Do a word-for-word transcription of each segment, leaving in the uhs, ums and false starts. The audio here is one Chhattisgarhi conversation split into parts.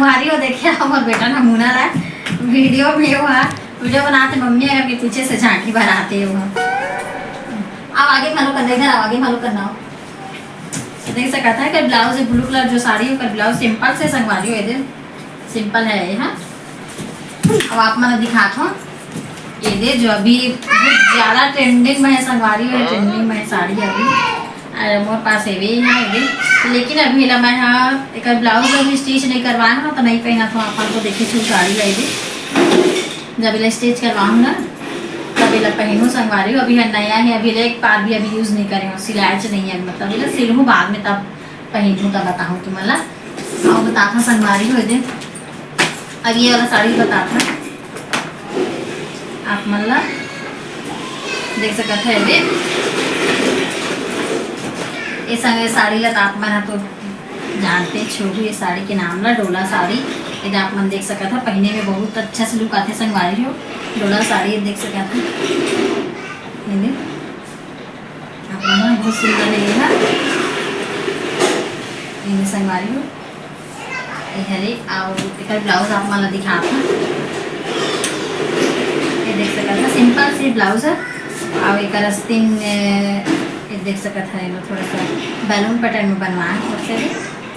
भारी हो देखे, हमर बेटा नमूना ला वीडियो में हुआ, वीडियो बनाते मम्मी अगर के पीछे से झांकी भराते हुआ। अब आगे मालूम करना, इधर आओ, आगे मालूम करना हो। देख सकत है कि ब्लाउज ब्लू कलर जो साड़ी है, ओकर ब्लाउज सिंपल से संगवारी हो, ये दे सिंपल है ये, हाँ। अब आप मन दिखात हो, ये दे जो अभी बहुत ज्यादा ट्रेंडिंग में है संगवारी हो, ट्रेंडिंग में है साड़ी अभी। अरे मोर पास एवे है ये, लेकिन अभी ला मैं हा एकर ब्लाउज अभी स्टिच नहीं करवाए हूँ, तो नहीं पहना था आप मन को देखे छू साड़ी ला ये दे। जब इला स्टिच करवाऊँ ना तब इला पहनू संगवारी हो। अभी है नया है, अभी ले एक बार भी अभी यूज नहीं करे हूँ, सिलाए च नहीं है, मतलब इला सिलहूँ बाद में तब पहनहूँ तब बताहूँ तुमन ला। और बताता संगवारी हो दे, अब ये वाला साड़ी बताता आप मन ला देख सकत है ये। ये संग ये साड़ी ला तो आप मन ह तो जानते छो भी ये साड़ी के नाम ला डोला साड़ी। ये आप मन देख सकत है पहने में बहुत अच्छा से लुक आथे संगवारी हो। डोला साड़ी ये देख सकत है, ये दे। आप मन ह बहुत सुंदर है ये हा। ये संगवारी हो, ये हरे, अउ एकर ब्लाउज आप मन ला दिखात हन। ये देख सकत ह, सिंपल सी ब्लाउज है, अउ एकर आस्तीन, ए, ये देख सकत ह, एमा थोड़ा सा बैलून पैटर्न में बनवाए हैं, थोड़ा सा भी।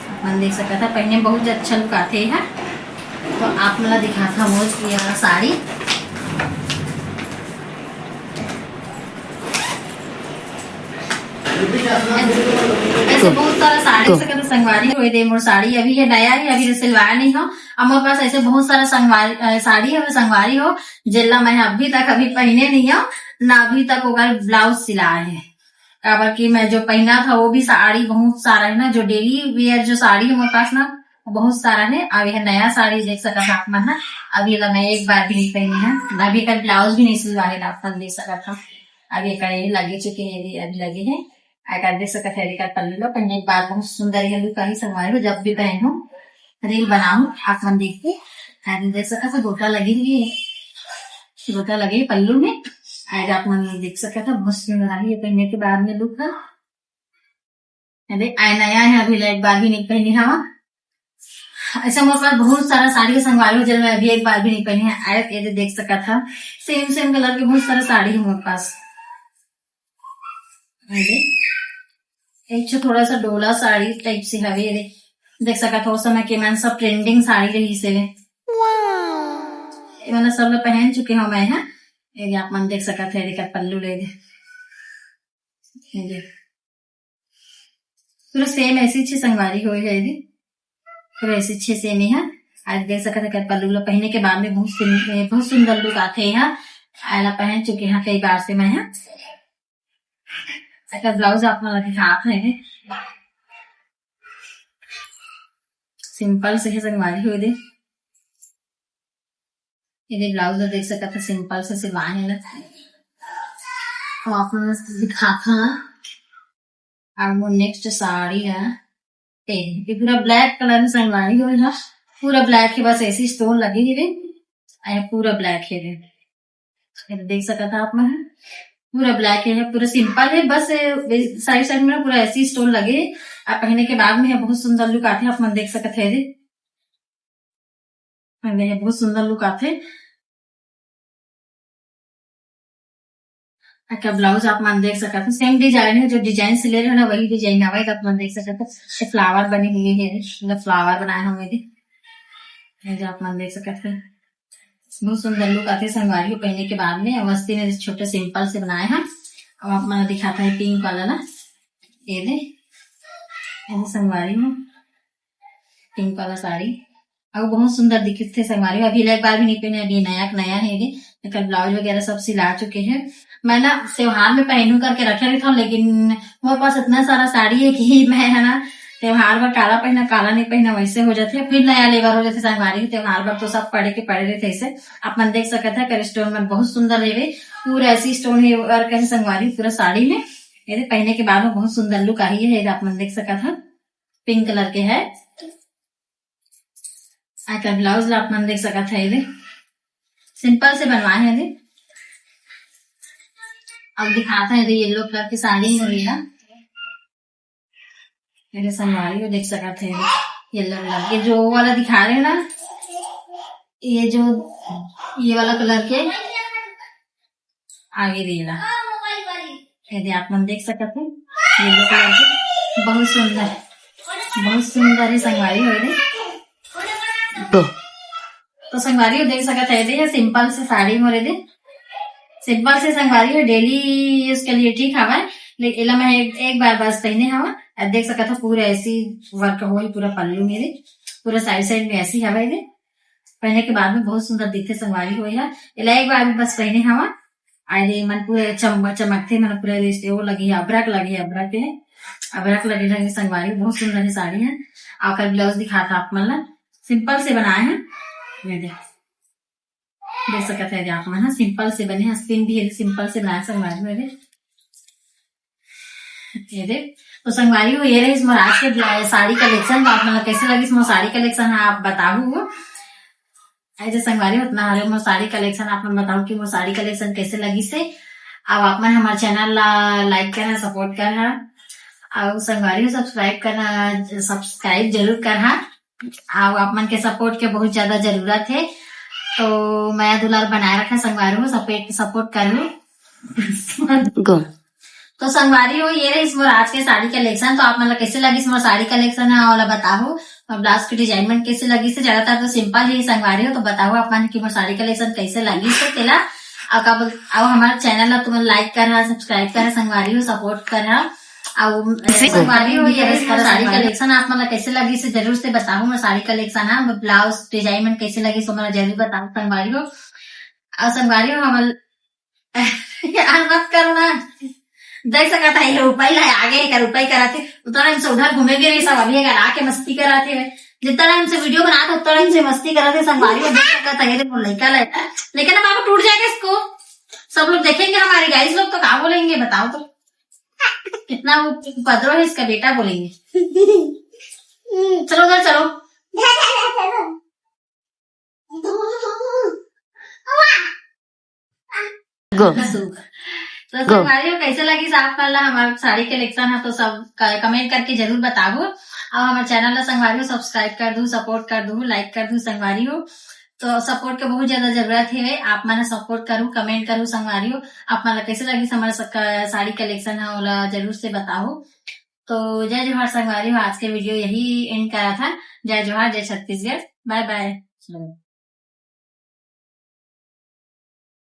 आप मन देख सकत ह, पहने में बहुत अच्छा लुक आथे ये हा। तो आप मन ला दिखात हन वो ये वाला साड़ी। ऐसे बहुत सारा साड़ी, देख सकत हो संगवारी हो, ये दे मोर साड़ी अभी ये नया है, अभी ये सिलवाया नहीं हो। अब मोर पास ऐसे बहुत सारा संगवारी, अ, साड़ी है, वो संगवारी हो, जेला मैं अभी तक अभी पहने नहीं हो, ना अभी तक ओकर ब्लाउज सिलाए है। काबर कि मैं जो पहना था वो भी साड़ी बहुत सारा है ना, जो डेली वियर जो साड़ी है मोर पास ना, बहुत सारा है। अब ये नया साड़ी देख सकत हो आप मन ना, अभी ला मैं एक बार भी नहीं पहनी है, अभी एकर ब्लाउज भी नहीं सिलवाए ला आप मन देख सकत हो। अभी एकर ये लगे चुके हैं, ये अभी लगे हैं। एकर देख सकत है, एकर पल्लू ला पहने के बाद बहुत सुंदर ये लुक आही संगवारी हो। जब भी पहनहूँ, रील बनाहूँ, आप मन देखिए। एकर देख सकत है, गोटा लगे हुए है, गोटा लगे पल्लू में। आज आप मन देख सकत है, बहुत सुंदर आही ये पहने के बाद में लुक है। अरे आय नया है, अभी ला एक बार भी नहीं पहनी हवा। ऐसे मोर पास बहुत सारा साड़ी के संगवारी हो, जेला मैं अभी एक बार भी नहीं पहनी है। आय ये दे देख सकत हा, सेम सेम कलर के बहुत सारा साड़ी है मोर पास। अरे एक ठो थोड़ा सा डोला साड़ी टाइप से हवे, ये दे देख सकत हो, उस समय के मन सब ट्रेंडिंग साड़ी रही से। ये वाला सब ला पहन चुके हो मैं, हाँ। ये दे आप मन देख सकत है, एकर पल्लू ले दे, ये दे। पूरा सेम ऐसी अच्छी संगवारी हो जाएगी, पूरा ऐसी अच्छी सेम ही है। आज देख सकत है, एकर पल्लू ला पहने के बाद में बहुत सुन-, बहुत सुंदर लुक आथे। यहाँ आला पहन चुके हैं कई बार से मैं, हाँ। एकर ब्लाउज आप मन ला दिखात है, सिंपल से है संगवारी हो दे। ये दे ब्लाउज ला देख सकत है, सिंपल से सिलवाए हे ला। हम आप मन ला दिखात हन। और मोर नेक्स्ट साड़ी है, ये, ये पूरा ब्लैक कलर में संगवारी हो ना, पूरा ब्लैक है, बस ऐसी स्टोन लगी हुई है, ये पूरा ब्लैक है, ये देख सकत है आप मन, पूरा ब्लैक है, पूरा सिंपल है, बस साइड साइड में ना पूरा ऐसी स्टोन लगे है। आप पहने के बाद में है बहुत सुंदर लुक आथे, आप मन देख सकत है, ये अरे, बहुत सुंदर लुक आथे। एकर ब्लाउज आप मन देख सकत हो, सेम डिजाइन है, जो डिजाइन सिले रहे ना, वही डिजाइन आवे, आप मन देख सकत हो। ये फ्लावर बने हुए है, मतलब फ्लावर बनाए हुए है, ये जो आप मन देख सकत हो, बहुत सुंदर लुक आथे संगवारी हो पहने के बाद में। अब आस्तीन छोटे सिंपल से बनाए हैं, अब आप मन दिखाता है पिंक वाला ना, ये दे, ये संगवारी हो पिंक वाला साड़ी, अउ बहुत सुंदर दिखत थे संगवारी। अभी ला एक बार भी नहीं पहने, अभी नया नया है ये। एकर ब्लाउज वगैरह सब सिला चुके हैं। मैं ना त्योहार में पहनू करके रखे रहिथौं, लेकिन मोर पास इतना सारा साड़ी है कि मैं है ना त्योहार बर काला पहना, काला नहीं पहना, वैसे हो जाथे, फिर नया लेबर हो जाथे संगवारी। त्योहार बर तो सब पड़े के पड़े रहिथे। ऐसे आप मन देख सकत है, एकर स्टोन मन बहुत सुंदर लेवे, पूरा ऐसी स्टोन है और कैसे संगवारी पूरा साड़ी में। ये पहने के बाद में बहुत सुंदर लुक आही है, ये आप मन देख सकत है, पिंक कलर के है। एकर ब्लाउज ला आप मन देख सकत है, ये सिंपल से बनवाए हैं ये। अब दिखाता है, ये येलो कलर की साड़ी हो रही है, मेरे संगवारी हो देख सकत है ये। येलो कलर के जो वाला दिखा रहे हैं ना, ये जो ये वाला कलर के आगे दे ला। ये दे आप मन देख सकत हो येलो कलर के, बहुत सुंदर, बहुत सुंदर है संगवारी हो रे। तो संगवारी हो देख सकत है, ये सिंपल से साड़ी मोरे दे, सिंपल से संगवारी हो डेली यूज के लिए ठीक हवा, लेकिन एला मैं एक, एक बार बस पहने हवा। अब देख सकत हो पूरा ऐसी वर्क हो है पूरा पल्लू मेरे, पूरा साइड साइड में ऐसी हवा दे। पहने के बाद में बहुत सुंदर दिखते संगवारी हो। एला एक बार बस पहने हवा, अरे मन पूरा चम-, चमकते, मन पूरा रिश्ते वो लगे, अबरक लगे, अबरक है, अबरक लगे लगे संगवारी, बहुत सुंदर है साड़ी है। आकर ब्लाउज दिखाता आप मन ला, सिंपल से बनाए हैं, ये देख, देख सकत है आप मन, सिंपल से बने, आस्तीन भी है, सिंपल से बनाए संगवारी मेरे। ये देख, तो संगवारी हो, ये रही मोर आज के ब्ला-, साड़ी कलेक्शन। तो आप मन ला कैसे लगिस मोर साड़ी कलेक्शन है, आप बताहू। ऐसे संगवारी हो, उतना हरे मोर साड़ी कलेक्शन, आप मन बताओ कि मोर साड़ी कलेक्शन कैसे लगिस है। अब आप मन हमारे चैनल ला लाइक करना, सपोर्ट करना, और संगवारी हो सब्सक्राइब करना, सब्सक्राइब जरूर करना। अब आप मन के सपोर्ट के बहुत ज्यादा जरूरत है, तो मया दुलार बनाए रखा संगवारी हो, सपोर्ट, सपोर्ट करू। गो। तो संगवारी हो, ये रहिस मोर आज के साड़ी कलेक्शन। तो आप मन ला कैसे लगिस मोर साड़ी कलेक्शन है, ओला बताहू। और ब्लाउज के डिजाइन मन कैसे लगिस है, ज्यादातर तो सिंपल ही संगवारी हो, तो बताहू आप मन कि मोर साड़ी कलेक्शन कैसे लगिस है तेला। और का बोल, और हमारे चैनल ला तुमन लाइक करना, सब्सक्राइब करना संगवारी हो, सपोर्ट करना। और संगवारी हो, ये रहिस मोर साड़ी कलेक्शन, आप मन ला कैसे लगिस है जरूर से बताहू। मोर साड़ी कलेक्शन है, ब्लाउज डिजाइन मन कैसे लगिस है, मोला जरूर बताहू संगवारी हो। और संगवारी हो, हमन यार मत करो ना। देख सकत है, ये उपाय ला आगे एकर उपाय कराथे। उतना टाइम से उधर घूमे भी रही सब, अभी अगर आके मस्ती कराथे। जितना टाइम से वीडियो बनाते उतना टाइम से मस्ती कराथे संगवारी। और देख सकत है, ये मोर लइका ला, लेकिन अब बाबू टूट जाएगा इसको। सब लोग देखेंगे, हमारे गाइस लोग तो क्या बोलेंगे बताओ तो। कितना वो उपद्रव है इसका बेटा बोलेंगे। चलो उधर चलो। गो। तो संगवारी हो, कैसे लगिस आप मन ला हमार साड़ी कलेक्शन है, तो सब क-, कमेंट करके जरूर बताबो। और हमारे चैनल ला संगवारी हो सब्सक्राइब कर दू, सपोर्ट कर दू, लाइक कर दू संगवारी हो। तो सपोर्ट के बहुत ज्यादा जरूरत है, आप मन सपोर्ट करू, कमेंट करू संगवारी हो। आप मन ला कैसे लगिस हमारा स-, क-, साड़ी कलेक्शन है, ओला जरूर से बताओ। तो जय जोहार संगवारी हो, आज के वीडियो यही एंड करा था। जय जोहार, जय छत्तीसगढ़, बाय बाय।